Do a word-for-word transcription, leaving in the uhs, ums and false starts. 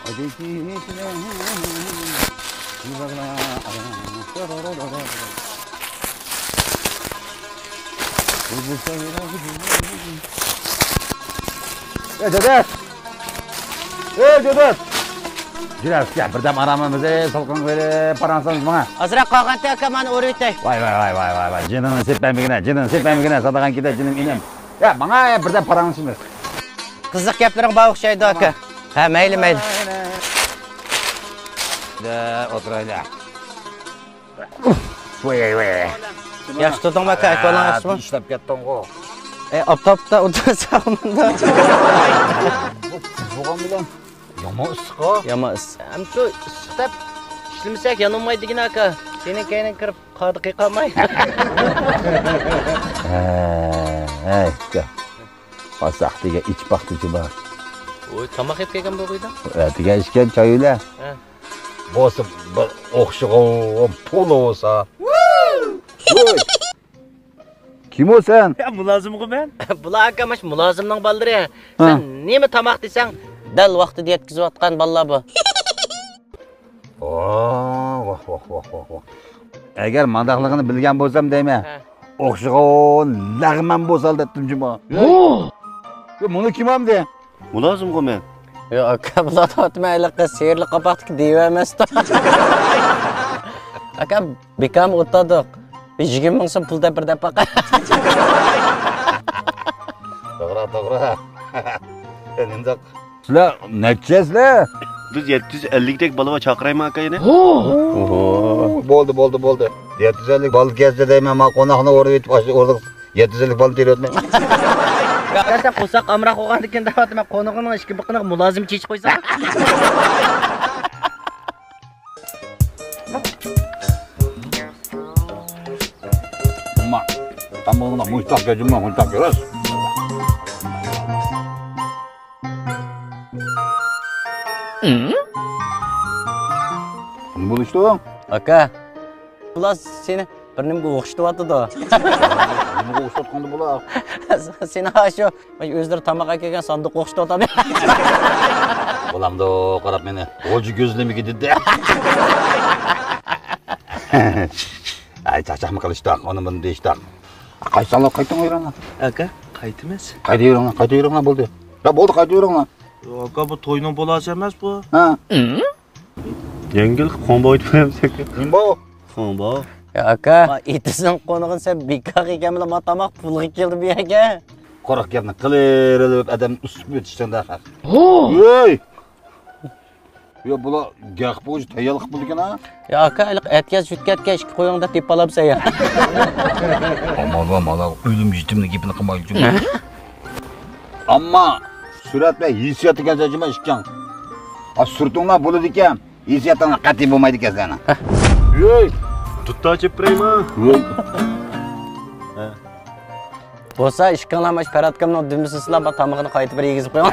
ئەي جەدەت! ئەي جەدەت! جۈرەۋسكە، بىردەم ئارامىمىزنى سالقىنغا بېرىپ پاراڭلىشىمىز ماڭا. ئازراق قالغانتى ئاكا، مانا ئۇرۇۋېتەي. ۋاي، ۋاي، ۋاي، ۋاي، ۋاي، ۋاي. جېنىڭنى سېلىپ بەرمىگىنە، جېنىڭنى سېلىپ بەرمىگىنە، سادىغان كېتە جېنىم ئىنىم. يا، ماڭا بىردەم پاراڭلىشىمىز. قىزىق گەپلىرىڭ بار ئوخشايدۇ ئاكا. ھە، مەيلى، مەيلى. دە، ئولتۇرايلى. ۋاي، ۋاي، ۋاي. ياخشى تۇردۇڭمۇ ئاكا، ئەھۋالىڭ ياخشىمۇ؟ ئىشلەپ كەتتىڭغۇ. ئەي، ئاپتاپتا ئولتۇرساق مۇندا. بولغان بىلەن يامان ئىسسىق-ھە. يامان ئىسسىق. ئەمدى شۇ ئىسسىق دەپ ئىشلىمىسەك يانمايدىغىنى ئاكا. سېنىڭ كەينىڭگە كىرىپ قاردا قىيقالماي. ھەي، ئۇكا. پاساق دېگەن ئىچ پاختىچى بار. ۋوي، تاماق يەپ كەلگەن بولغۇيدا. ئەتىگەن ئىچكەن چاي ئۆلە. ھە. بولسا بىر ئوخشىغان پۇل بولسا. ۋوي. كىم ئۇ سەن؟ يا، مۇلازىمغۇ مەن. بۇلار ئاكا ماش مۇلازىمنىڭ بالىلىرى. ھە. سەن نېمە تاماق دېسەڭ، دەل ۋاقتىدا يەتكۈزۈۋاتقان بالىلار بۇ. ۋاھ، ۋاھ، ۋاھ، ۋاھ، ۋاھ. ئەگەر مانداقلىقىنى بىلگەن بولسام دەيمەن. ھە. ئوخشىغان لەغمەن بوسال دەپتىم جۇمۇ. ھو! يا، مۇنى كىم ئەمدى؟ مۇلازىمغۇ مەن. يا، ئاكا، بۇلار دەۋاتىمەن، ھېلىقى سېھىرلىك قاپاقتىكى دىۋە ئەمەستۇ. ئاكا، بىكارمۇ ئولتۇردۇق. بىر يىگىرمە مىڭ سوم پۇل دەپ بېرىپ باقاي. توغرا، توغرا. ئەي، نېمىداق؟ سىلەر نەچچە سىلەر؟ بىز يەتتە يۈز ئەللىكتەك بالا بار، چاقىرايمۇ ئاكا يەنە؟ ھو! بولدى، بولدى، بولدى. يەتتە يۈز ئەللىك بالا كەلسە دەيمەن، مانا قوناقنى ئورۇۋېتىپ، ئاشۇ ئورۇق يەتتە يۈز ئەللىك بالىنى تېرىۋەتمەي. يا، سەن قورساق ئامراق بولغاندىكىن دەۋاتىمەن، قونىقىڭنىڭ ئىككى بىقىنىغا مۇلازىم چېچىپ قويساڭ. ئەمما، تامىقىڭدا مۇشتاق كەجۈملا، مۇشتاق كۆرەس. نېمە بولۇشتۇڭ؟ ئاكا، بۇلار سېنى بىر نېمىگە ئوخشىتىۋاتىدۇ. نېمىگە ئوخشاتقاندۇ بۇلار؟ سېنى ھا شۇ، ئۆزلىرى تاماق ئەكەلگەن ساندۇققا ئوخشىتىۋاتىدۇ. بولامدۇ، قاراپ مېنى. غۇلجا كۆزلىمىگە دېدى. ئەي، چاقچاقمۇ قىلىشتاق، ئۇنى بۇنى دېيىشتاق. قايساڭلار قايتىڭ ئۆيۈڭلارغا؟ ئاكا، قايتىمىز. قايتىۋېرىڭلار، قايتىۋېرىڭلار، بولدى. يا، بولدى، قايتىۋېرىڭلار. ئاكا، بۇ توينىڭ بالاسى ئەمەس بۇ. ھە. يەڭگىل قوڭبايتىپ قويامسەن. نېمە بۇ؟ قوڭبا. يا ئاكا، ئېتىزنىڭ قونىقىنى سەن بىكارغا ئىكەنمىلا، ما تاماق پۇلغا كەلدى بۇ يەرگە. قۇرۇق گەپنى قىلىۋېرىپ ئادەمنى ئۇسسۇپ ئۆتۈشتىڭ-دە. ھو! ھەي! يا، بۇلار گەق بويىچە تەييارلىق قىلىدىكەن-ھە؟ يا ئاكا، ھېلىقى ئەتىگەن سۈت كەتكەن ئىككى قويۇڭ دەپ تېپىپ ئالامسەن يا. ئامال بار، مالا ئۆلۈم يېتىمنىڭ گېپىنى قىلمايچۇ. ئەمما سۈرەت بىلەن ھېسسىيات دېگەن زادى ئىكەن. ئا، سۈرىتىڭلار بولىدىكەن، ھېسسىياتىڭلار قەتئىي بولمايدىكەن سىلەرنىڭ. ھەي! دۇتار چېپىپ بېرەيمۇ؟ ھەي! بولسا ئىككىڭلار مانا شۇ پەرھات ئاكامنىڭ دۈمبىسىنى سىلاپ، تامىقىنى قايتا بىر يېگۈزۈپ قويۇڭ.